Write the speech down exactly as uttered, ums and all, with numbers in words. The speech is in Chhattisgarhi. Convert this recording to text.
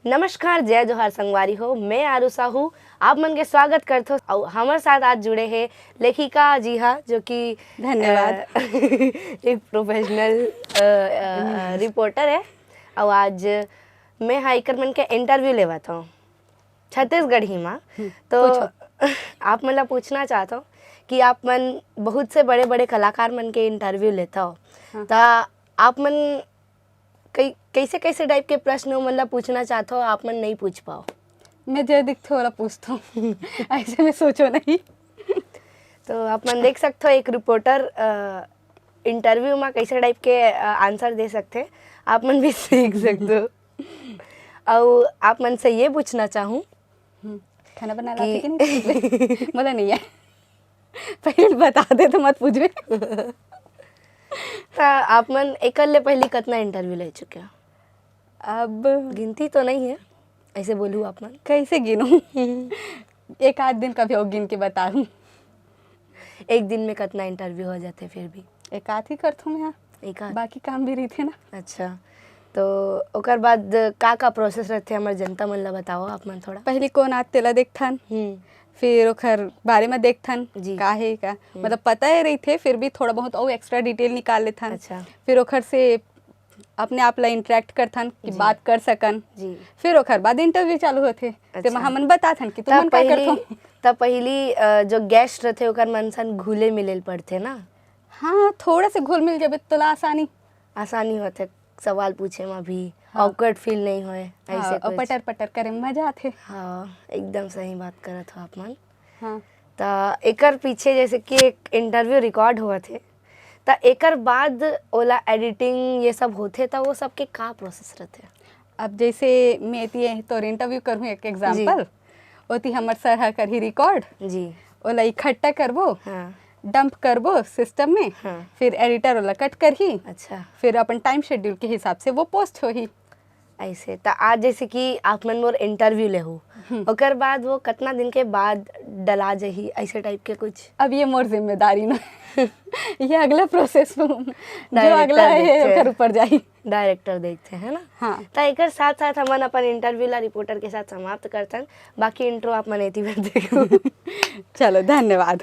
नमस्कार, जय जोहार संगवारी हो, मैं आरुषा हूँ। आप मन के स्वागत करथो। अउ हमर साथ आज जुड़े हे लेखिका जी हा, जो कि, धन्यवाद। अ, एक प्रोफेशनल, अ, अ, अ, रिपोर्टर है। अउ आज मैं हा एकर मन के इंटरव्यू लेवत हूँ छत्तीसगढ़ी मा। हम्म, तो पूछो। आप मन ला पूछना चाहत हूँ कि आप मन बहुत से बड़े-बड़े कलाकार मन के इंटरव्यू लेत हो। हाँ। त आप मन कई-, कैसे-कैसे टाइप के प्रश्न ओमन ला पूछना चाहत हो, आप मन नहीं पूछ पाओ? मैं जे दिखथे ओला पूछथो। ऐसे मैं सोचो नहीं। तो आप मन देख सकथो एक रिपोर्टर, अ, इंटरव्यू मा कैसे टाइप के, अ, आंसर दे सकथे, आप मन भी सीख सकथो। अउ आप मन से ये पूछना चाहूँ हम्म, खाना बनाना कि आथे कि नहीं? मोला नहीं है। पहले बता दे तो मत पूछबे। त आप मन एकर ले पहली कतना इंटरव्यू ले चुके हो? अब गिनती तो नहीं है, ऐसे बोलूँ आप मन। कैसे गिनूँ? एक आध दिन कभी और गिन के बताऊँ। एक दिन में कतना इंटरव्यू हो जाथे फिर भी? एक आध ही करथूँ मैं, हाँ। एक आध? बाकी काम भी रहिथे ना। अच्छा, तो ओकर बाद का-का प्रोसेस रहिथे, हमर जनता मन ला बताओ आप मन थोड़ा। पहली कौन आत तेला देखथन, हम्म। फिर ओकर बारे में देखथन, जी। का हे का, हम्म। मतलब पता ही रहिथे, फिर भी थोड़ा बहुत और एक्स्ट्रा डिटेल निकाल लेथन। अच्छा। फिर ओकर से अपने आप ला इंटरेक्ट करथन कि जी। बात कर सकन। जी। फिर ओकर बाद इंटरव्यू चालू होथे। अच्छा। तेमा हमन बताथन कि त तुमन का पहली, करथो। त पहली, अ, जो गेस्ट रहिथे ओकर मन सन घुले मिले ल पड़थे ना? हाँ, थोड़ा से घुल मिल जाबे तोला आसानी। आसानी होथे सवाल पूछे मा भी, हाँ। ऑकवर्ड फील नहीं होए, हाँ, ऐसे अउ कुछ। पटर पटर करे में मजा आथे। हाँ, एकदम सही बात करत हो आप मन। हाँ। त एकर पीछे जैसे कि एक इंटरव्यू रिकॉर्ड होवत हे, त एकर बाद ओला एडिटिंग ये सब होथे, त वो सब के का प्रोसेस रहिथे? अब जैसे मैं एती तोर इंटरव्यू करहूँ एक एग्जाम्पल, जी। ओती हमर सर ह करही रिकॉर्ड, जी। ओला इकट्ठा करबो, हाँ। डंप करबो सिस्टम में, हाँ। फिर एडिटर ओला कट करही, अच्छा। फिर अपन टाइम शेड्यूल के हिसाब से वो पोस्ट होही। ऐसे त आज जैसे कि आप मन मोर इंटरव्यू लेहू, हम्म। ओकर बाद वो कतना दिन के बाद डला जाही, ऐसे टाइप के कुछ? अब ये मोर जिम्मेदारी ना। ये अगला प्रोसेस जो डायरेक्टर अगला है, देखथे। ओकर ऊपर जाही। डायरेक्टर देखथे, है ना? हाँ। त एकर साथ-साथ हमन अपन इंटरव्यू ला रिपोर्टर के साथ समाप्त करथन, बाकी इंट्रो आप मन एती बर देखू। चलो, धन्यवाद।